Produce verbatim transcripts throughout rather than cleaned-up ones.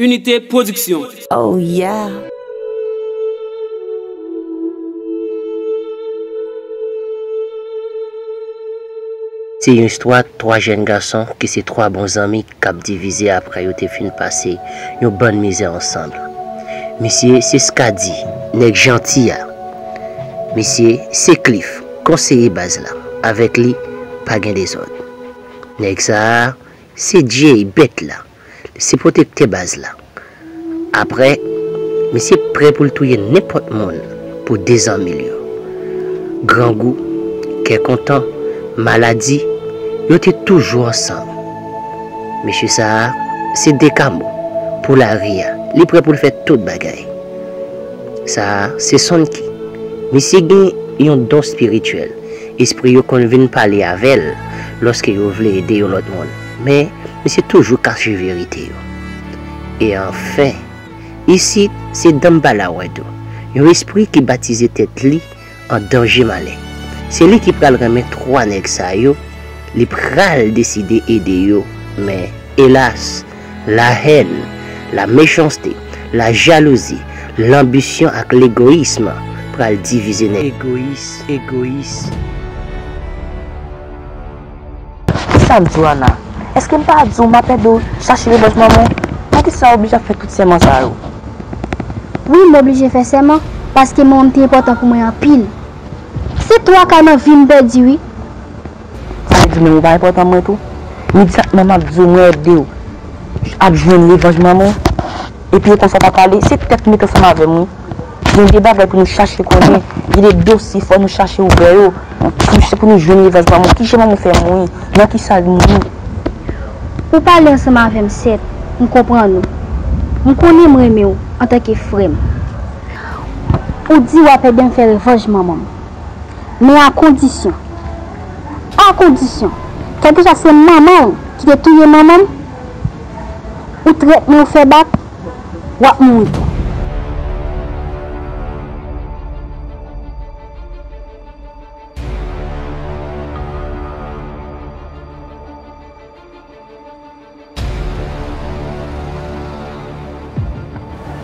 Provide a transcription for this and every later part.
Unité Production. Oh yeah. Se yon istwa twa jèn gason ki se twa bon zanmi k ap divize apre yo te fin pase yon bann mizè ansanm. Misye se Skady, nèg janti a. Misye se Cliff, konseye baz la. Avèk li, pa gen dezòd. Nèg sa a, se Jay, bèt la. Se pwotektè baz la. Apre, misye prè pou l touye nenpòt moun pou de zanmi l yo. Grangou, kè kontan, maladi, yo te toujou ansanm. Mesye sa a, se Dekamo, pou lari a, li prè pou l fè tout bagay. Sa a, se Sonky. Misye gen yon don espirityèl. Espri yo konn vin pale avè l lòske yo vle ede yon lòt moun. Men, misye toujou kache verite yo. E anfen, isit, se Danmbala Wado, yon espri ki batize tèt li an danje malè. Se li ki pral renmen twa nèg sa yo, li pral deside ede yo, men, elas, la haine, la méchanceté, la jalousie, lanbisyon ak legoyism pral divize nèg. Egoyis, egoyis. Kisa m di w, Ana? Èske m pa di w m ap ede w chache revanj manman w? Poukisa w oblije ap fè tout sèman sa yo? Wi, m oblije fè sèman, paske manman m te enpòtan pou mwen anpil. Se twa kay nan vi m pèdi, wi. Sa vle di menm ou pa enpòtan mwen tou? Imedyatman m ap di w mwen ede w ap jwenn revanj manman w. Epi e konsa w t ap pale, se tèt ou mete ansanm avè m wi. Gen de bagay pou nou chache konnen, gen de dosye fò nou chache ouvè yo. Pou, se pou nou jwenn revanj manman w. Kijan manman w fè mouri? Nan kisa l mouri? Ou pale ansanm avè m, sèt, m konprann ou. M konnen m renmen w antanke frè m. Ou di w ap ede m fè revanj manman m. Men a kondisyon, a kondisyon, kèlkeswa se manman w ki te touye manman m, ou trèt mwen, ou fè bak, w ap mouri tou.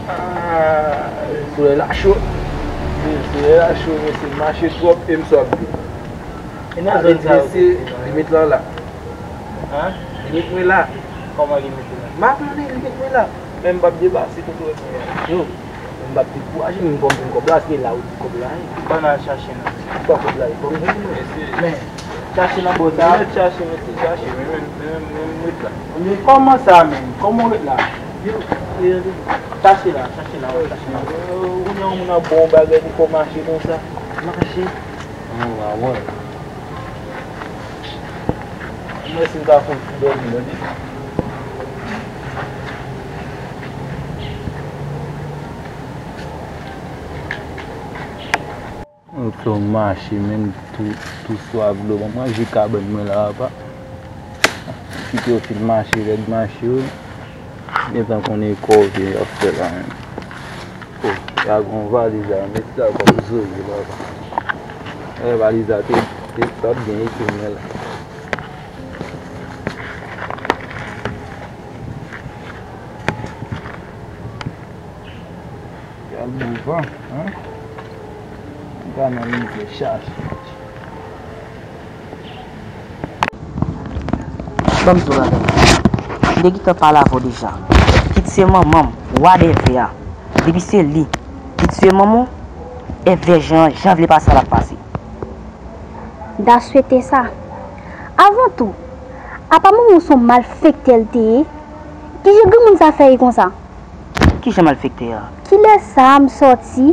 Ah, solèy la cho. Wi, solèy la cho, mesye, m mache twòp e m sòt byen. E nan zòn sa yo, mesye, limit lan la. Hein? Limit mwen la. Kòman limit ou la? M pa konnen, limit mwen la. Men m p ap depase kote w wè mwen an. Yo. M p ap dekouraje, men m konn pou kòb la, se la ou di kòb la ye. Ban n al chache non. Sa kòb la ye, kòb la ye. Men, chache nan bò sa. Mèt chache, mèt chache, men, men, men, men, men, ret la. Men kòman sa, men? Kòman w ret la? Yo, yo, yo. Chache la, chache la, chache la. Kounye a yon moun ap ba w bagay, li fè w mache konsa. Mache. An, w a wè. Mwen si m ka fout dòmi, tande. Ou fè w mache menm tou, tou swa vle w manje kabann mwen la apa. Kite yo fin mache, rèd mache yo. Gentan konnen kòve y ap fè la menm. Oh, y a gon valiz la, met sa kòm zoye la. Eh, valiz la te, te, t ap byen ete mwen la. Gad bon van, hein? M ka nan mizè chaje. Ban m di w bagay. M te gentan pale avè w deja. Kit se manman m, wa dè vè a. Depi se li ki tiye manman w, èvè jan, jan vle pase a l ap pase. M ta swete sa. Avan tou, apa manman w se yon malfektè l te ye? Kijan granmoun sa fè ye konsa? Kijan malfektè a? Kilè sa a m sòti?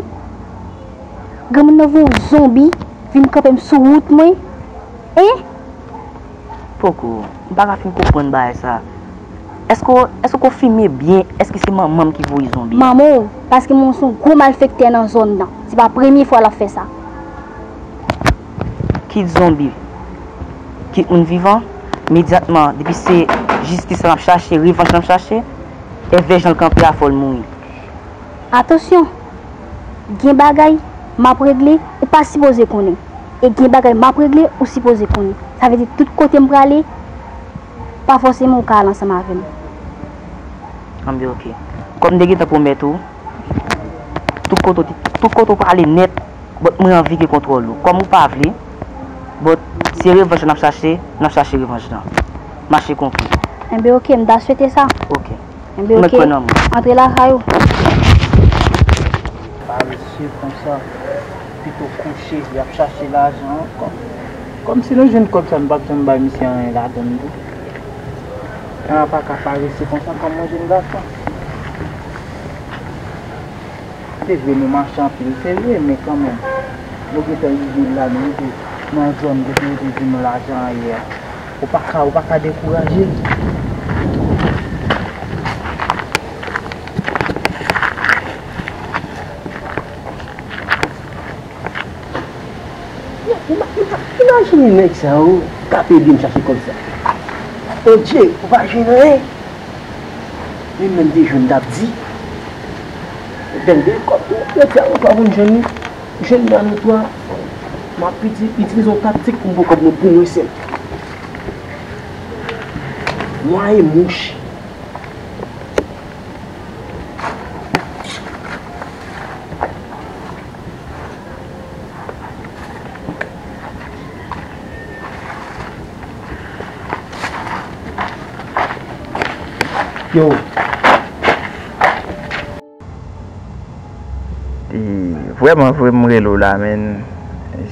Granmoun nan voye yon zonbi vin kanpe m sou wout mwen. Hein? Poko, m pa ka fin konprann bagay sa. Èske w, èske w konfime byen, èske se manman m ki voye zonbi a? Manman w, paske manman w se yon gwo malfektè nan zòn nan. Se pa premye fwa l ap fè sa. Kit zonbi, kit moun vivan, imedyatman, depi se jistis la n ap chache, revanch la n ap chache, èvè jan l kanpe a, fò l mouri. Atansyon! Gen bagay m ap regle, ou pa sipoze konnen. E gen bagay m ap regle, ou sipoze konnen. Sa vle di tout kote m prale, pa fòseman ou ka al ansanm avè m. Anben, oke. Kòm m te gentan pwomèt ou, tout kote w te- tout kote w prale nèt, but mwen anvi gen kontwòl ou. Kòm ou pa vle, but se revanj n ap chache, n ap chache revanj lan. Mache konpli. Enben oke, m ta swete sa. Oke. Enben oke. Antre lakay ou. Paresye konsa, pito kouche, y ap chache lajan ankò. Kòmsi nou jwenn kòb sa, nou p ap janm bay misye anyen ladann tou. Nèg la pa ka parese konsa kòm yon jèn gason. Se vre nou mache anpil, se vre, men kanmenm. Nou gentan rive la, nou rive nan zòn kote yo te di nou lajan an ye a. Ou pa ka, ou pa ka dekouraje. Ima- ima- Imajine nèg sa yo k ap ede m chache kòb sa. Bondye, ou pa jwenn anyen? Li menm te jwenn t ap di. Bèl bèl kòb tou, yo di a nou twa pou n jwenn li. Jwenn li a nou twa. M ap piti- itilize yon taktik pou m pran kòb mwen pou mwen sèl. Mwayen mouch. Yo. E, vrèman vre, m rele w la, men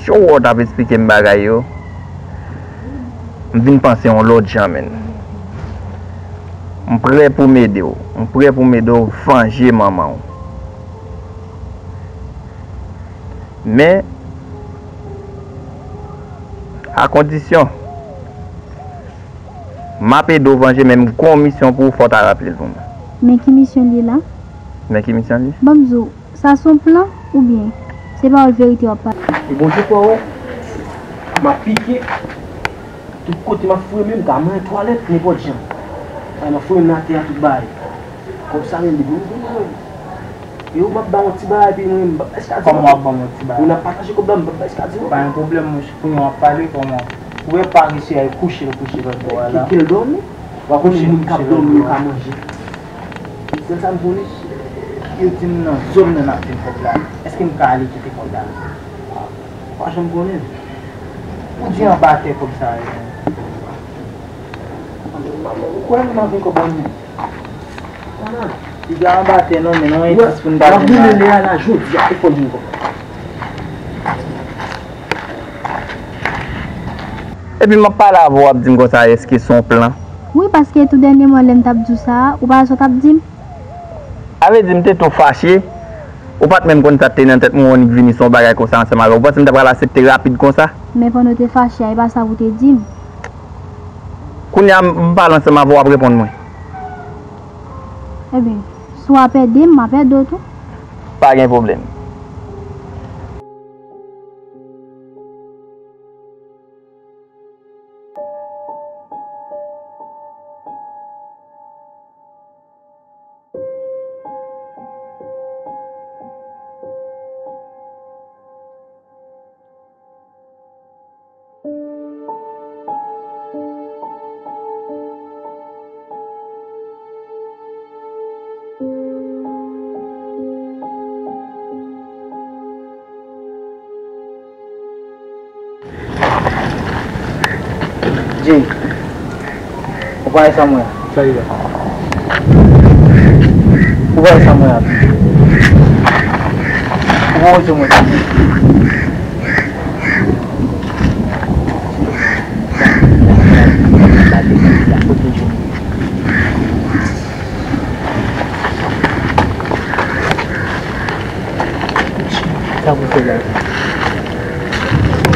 jan w wè w t ap esplike m bagay yo, m vin panse yon lòt jan, men. M prè pou m ede w. M prè pou m ede w vanje manman w. Men, a kondisyon, m ap ede w vanje, men m gen yon misyon pou ou, fò w ta raple l pou mwen. Men ki misyon li ye la? Men ki misyon li? Ban m di w, sa se yon plan oubyen se pawòl verite w ap pale? E Bondye fè w wè, m ap pike, tout kote m ap foure men, m ka manyen twalèt, nenpòt jan. Ay, m ap foure men atè a, tout bagay. Kòb sa menm, depi m vin mwen. Yo, m ap ba yon ti bagay, epi mwen, m p ap bay sa di. Kòman w ap ban m yon ti bagay? Ou n ap pataje kòb la, m p ap bay sa di. Pa gen pwoblèm, monchè, kounye a w ap pale, kòman? Ou wè paresye a, li kouche, l kouche lòt bò a la. Ki, ki l dòmi? W a konnen moun k ap dòmi, yo ka manje. Sèl sa m konnen, yo di m nan zòn nan n ap jwenn kòb la. Èske m ka ale kite kòb la? Ou pa janm konnen. Ou di anba tè kòb sa ye. Ou kwè m nan vin kòb la menm? Li pa anba tè non, men non, e plis pou n ta vin la. Lè a la, jodi a, e fò l vin kòb. Epi m ap pale avè w, w ap di m konsa, èske se yon plan? Wi, paske tou dènyèman, lè m t ap di w sa a, ou pa wè sa w t ap di m? A vle di, m te tou fache. Ou pa t menm konn sa k te nan tèt mwen, w annik vini se yon bagay konsa ansanm avè w. Ou panse m ta pral aksepte rapid konsa? Men pandan w te fache a, e pa sa pou w te di m. Kounye a, m, m pale ansanm avè w, w ap reponn mwen. Ebyen, si w ap ede m, m ap ede w tou. Pa gen pwoblèm. Jay, ou pa wè sa mwen? Sa li la? Ou pa wè sa mwen ap? Ou pa wè sa mwen? Sa pou fè la.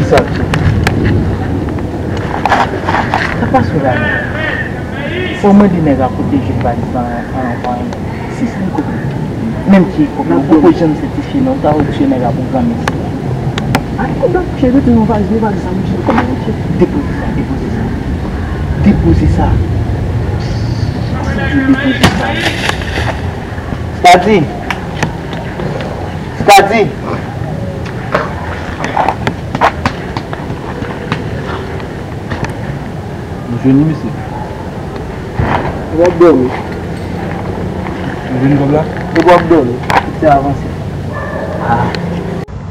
Sa tou. Sa pa sou la. Fò mande nèg a kote jwenn valiz la an, an, an. Sis mil goud. Menm ki kòb la, ou poko janm sètifye non, ou ta wè misye nèg la pou granmesi. Ay, kòb la, monchè, rete nan valiz, nan valiz la, monchè, kòb la, monchè. Depoze sa, depoze sa. Depoze sa. Depoze sa. Skadi! Skadi! Nou jwenn li, mesye. L ap dòmi. Vin kòb la? Ou p ap dòmi, se avanse.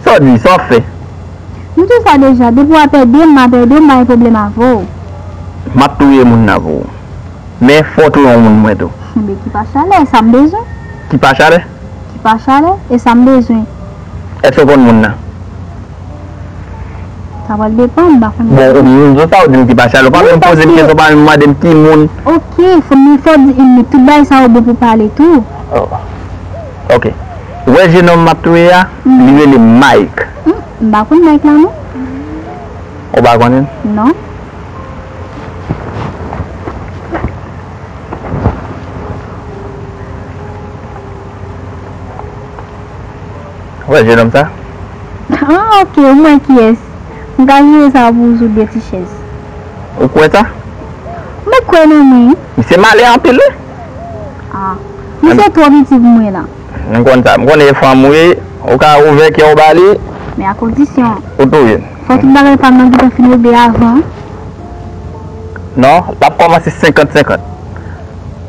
Sa w di, sa w ap fè? M di w sa deja, depi w ap ede m, m ap ede w, m pa gen pwoblèm avè w. M ap touye moun nan pou ou. Men fò w touye yon moun mwen tou. Enben, ki pa chalè, sa m bezwen. Ki pa chalè? Ki pa chalè, e sa m bezwen. Èske w konn moun nan? Sa pral depann, m pa konn. Bon, ou menm sa w di m ki pa chalè. Ou pa menm poze m kesyon, ou pa menm mande m ki moun. Ok, fò m fò di, men tout bagay sa yo bon pou pale tou. Oh. Ok. Ou wè jenòm m ap touye a, li rele Mike. Hmm, m pa konn Mike la non. Ou pa konnen? Non. Ou wè jenòm sa? Ah, ok, ou wè kiyès. M ka jere sa pou ou sou de ti chèz. Ou kwè sa? Mwen kwè nan mwen. Misye malè anpil, wi. Ah, misye twò piti pou mwen la. M konn sa. M konnen e fanm ou ye. Ou ka ouvè kè w ba li. Men a kondisyon. Ou touye. Fò tout bagay pa m nan gentan fin regle avan. Non, l ap kòmanse senkant senkant.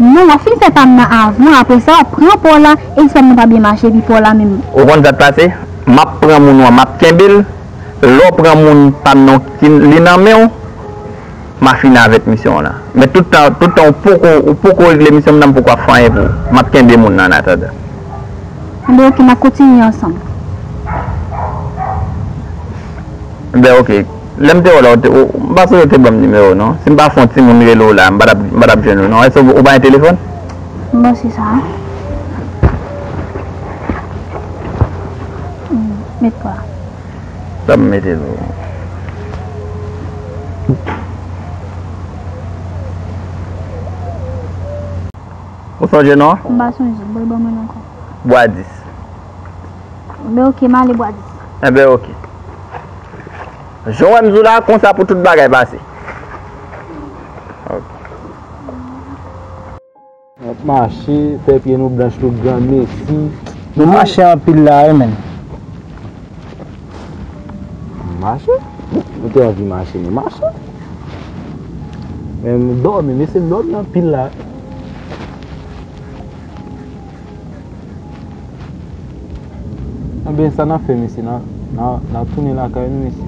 Non, w ap fin fè pa m nan avan, apre sa, w ap pran pa w la, e si pa m nan pa byen mache, epi pa w la menm. Ou konn sa k pase? M ap pran moun ou an, m ap kenbe l. Lè w pran moun pa m nan ki li nan men w, m a fini avèk misyon an la. Men tout tan, tout tan ou poko, ou poko regle misyon m nan, m poko ap fè anyen pou ou. M ap kenbe moun nan an atandan. Enben, ok, n ap kontinye ansanm. Enben, ok. Lè m te wè w la, ou te, ou, m pa sonje w te ban m nimewo w, non. Si m pa fè yon timoun rele w la, m pa t ap, m pa t ap jwenn ou, non. Èske ou, ou pa gen telefòn? M panse sa. Hmm, met pa. Sa m mete l. Ou sonje non? M pa sonje. Bon, ban mwen ankò. Bwa dis. Enben, ok, m ale bwa dis. Enben, ok. Jan w wè m di w la, konsa pou tout bagay pase. Ok. N ap mache, fè pye nou blanch tou, granmesi. Nou mache anpil la, wi, menn. Mache? Nou te anvi mache, nou mache. Men nou dòmi, mesye, nou dòmi anpil la. Enben, sa n ap fè, mesye? N a, n a, n a tounen lakay nou, mesye.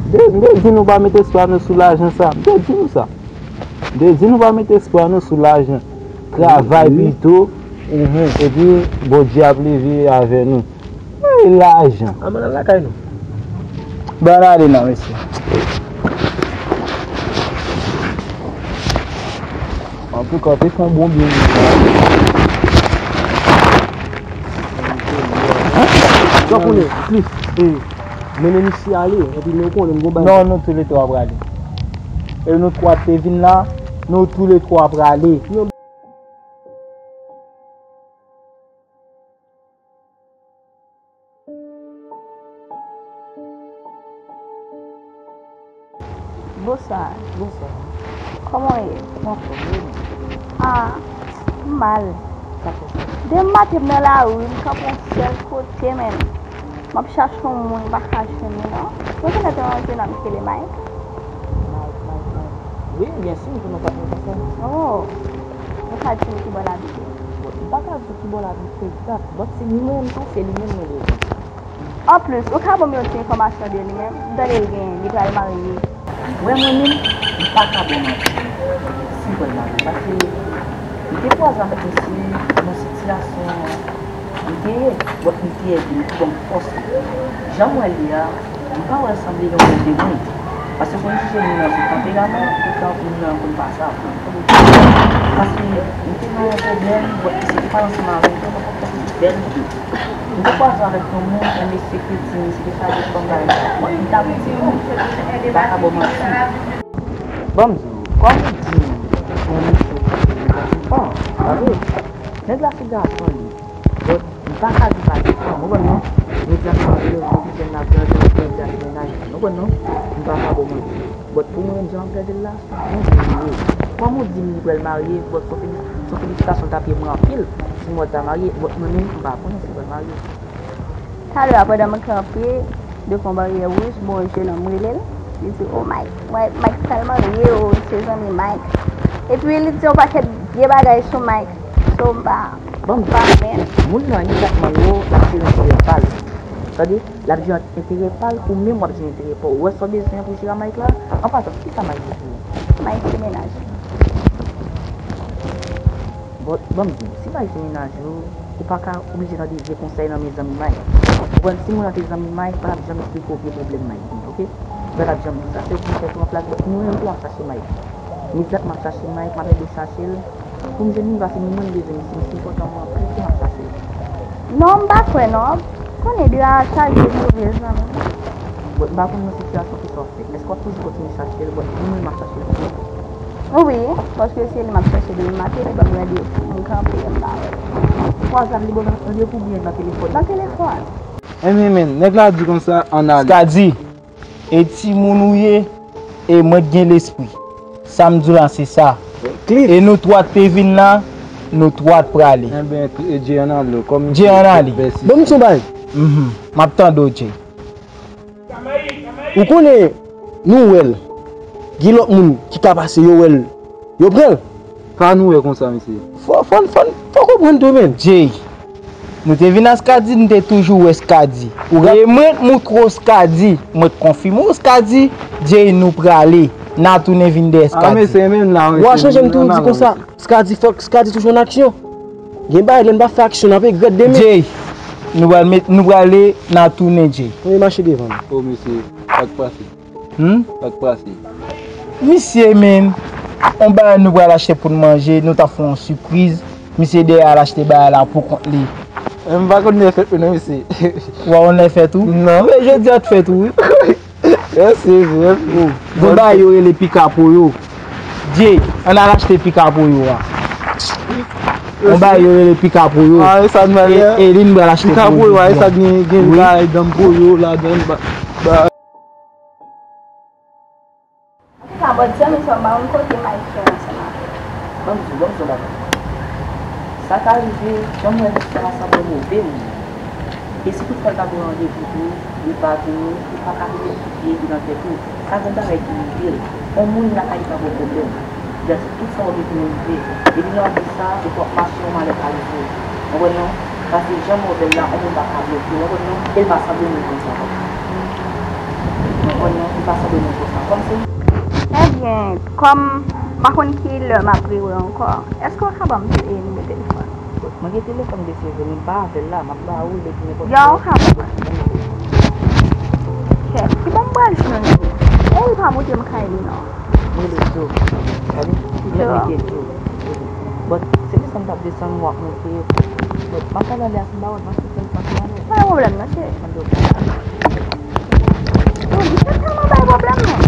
M te, m te di nou pa met espwa nou sou lajan sa. M te di nou sa. M te di nou pa met espwa nou sou lajan. Travay pito, epi Bondye ap leve avè nou. Ey, lajan. Ann al lakay nou. Ban n ale non, mesye. Antouka, w te fè yon bon byen. Sa konnen, plis, e, mennen misye ale, epi nou konnen m gon bagay. Non, nou toulètwa prale. E nou twa te vin la, nou toulètwa prale. Bonswa. Bonswa. Kòman w ye? Mwen anfòm, wi, men. Ah, m mal. Sa fè sa? Demen maten m nan lari, m kanpe yon sèl kote, men. M ap chache yon moun, m pa ka jwenn li, non. Ou rekonèt yon jenòm ki rele Mike? Mike, Mike, Mike. Wi, byen si, m konnen w pa konn sa. Oh. Ou ka di m ki bò l abite? Bon, m pa ka di w ki bò l abite egzak, but se li menm tou, se li menm mwen bezwen. Anplis, ou ka ban m yon ti enfòmasyon de li menm? M tande l gen, li pral marye. Wè mwen menm, m pa ka ba w manti si m pral marye, paske m te kwaze avèk misye nan sitiyasyon m te ye, but m te ede, m te ban m fòs li. Jan m wè l ye a, m pa wè l sanble yon move moun. Paske konn jije moun nan sou tanperaman, poutan moun nan konn pa sa. Paske m te nan yon pwoblèm, but misye te pale ansanm avè m, te yon fason bèl ide. M te kwaze avèk yon moun, yon mesye ki di, misye te chaje fanm la, but m t ap di, non, m pa ka ba w manti. Ban m di w, kòm ou di m, yon mesye ki te yon konsitan, sa vre, nèg la se gason li, but m pa ka di pa de fanm, ou konprann non? Medya sa yo, yo vin jwenn nan grandi, yo vin jwenn nan jwenn nan, ou konprann non? M pa ka ba w manti. But pou mwen menm, jan m ap gade l la, se yon moun serye. Kòm ou di m li pral marye, but se yon feli-, se yon felisitasyon l t ap ye mwen anpil, si m wè l ta marye, but mwen menm, m pa konnen si l pral marye. Talè a, pandan m kanpe devan baryè wouj, m wè yon jenòm rele l. Li di, "O Mike, Mike, Mike pral marye o, se zanmi Mike." Epi li di yon pakèt vye bagay sou Mike. Yo, m pa, m pa menm. Moun nan imedyatman yo, l ap jere enterè pa l. Tande, l ap jere enterè pa l, ou menm w ap jere enterè pa w. Ou wè sa w bezwen pou jere a Mike la? An pasan, kisa Mike bezwen? Mike se mennaj. Bon, ban m di w, si Mike se mennaj ou, ou pa ka oblije tande vye konsèy nan men zanmi Mike. Ou konprann, si moun nan te zanmi Mike, pa t ap janm eksplike w vye pwoblèm Mike gen, oke? Ou pa t ap janm di sa. Se ou ki fè tou an plas, bon, nou menm tou ap chache Mike. Imedyatman ap chache Mike, m ap ede chache l. Pou m jwenn li, paske mwen menm bezwen misye, misye enpòtan mwen anpil, pou m ap chache l. Non, m pa kwè non. Konnen Dra chaje move zanmi. Bon, m pa konn nan sitiyasyon ki sa w fè. Èske w ap toujou kontinye chache l? Bon, mwen menm m ap chache l tou. Wi, paske se li m ap chache depi maten, li ban m randevou, m kanpe, m pa wè l. Kwaze ak li ba w randevou oubyen nan telefòn? Nan telefòn. Ebyen, men, nèg la di konsa, ann ale. Skadi, e timoun ou ye, e mwen t gen lespri. Sa m di w la, se sa. Cliff. E nou twa t te vin la, nou twa t prale. Ebyen, Jay, ann ale, kòm Jay, ann ale. Bon, m di w yon bagay. Mhm. M ap tande w, Jay. Ou konnen, nou wè l. Gen lòt moun ki ka pase, yo wè l, yo pran l. Sa nou wè konsa, mesye? Fò, fò, fò, fò konprann tou, menn. Jay, nou te vin a Skadi, nou te toujou wè Skadi. E mwen t moutre w Skadi, mwen t konfime w Skadi, Jay, nou prale. N a tounen vin dèyè Skadi. A, mesye, menm la, mesye. Ou a chanje m tou, di konsa. Skadi, fòk Skadi toujou an aksyon. Gen bagay, lè n pa fè aksyon, n ap regrèt demen. Jay, nou pral met, nou prale, n a tounen, Jay. Wi, mache devan nou. O, mesye, sa k pase? Hmm? Sa k pase? Misye, menm, on bagay nou pral achte pou n manje, nou t ap fè yon sipriz. Misye dèyè al achte bagay la pou kont li. E m pa konn lè fèt mwen non, mesye. Ou pa konn lè fèt ou? Non. Men jodi a t fèt ou, wi. Mèsi, mèsi. Gon bagay yo rele pikapoyo. Jay, ann al achte pikapoyo a. Gon bagay yo rele pikapoyo. A, e sa n pale a? E, e li n pral achte pou pikapoyo a, e sa gen, gen bagay dan poyo ladan, ba, ba. Antouka, bòt zam sa, m pa konn kote Mike fè ansanm avè l. Ban m di w, ban m di w yon bagay. Sa ka rive, jan m wè misye a sanble move moun. E si toutfwa l ta gen randevou tou, li pa vini, ou pa ka mete tout vye ide nan tèt ou. Sa gen bagay ki rive l. On moun lakay li pa ba w pwoblèm. Just tout sa w gen pou nou rive. Depi nan vi sa, ou fò ap mache yon malè pa rive. Ou konprann non? Paske jan m wè w bèl la, on moun pa ka bloke w, ou konprann non? E l pa sanble moun konsa. Ou konprann non? Li pa sanble moun konsa. Kòmsi. Ebyen, kòm m pa konn ki lè m ap rewè ankò, èske w ka ban m, e, nimewo telefòn ou? Mwen gen telefòn de seve, men m pa avè l la, m ap ba ou l epi nenpòt lè. Yo, ou ka ban mwen. Kèt, ki bò m pral jwenn li? Ou pa montre m kay li non. Mwen rele Joe. Tande? Joe. Mwen rele Joe. But, se desann m t ap desann, w ap monte. But, m ap pale anlè a, si m pa wè l, m ap kite l pase anlè. Pa gen pwoblèm, mesye. Tande w. Yo, misye tèlman bay pwoblèm, non.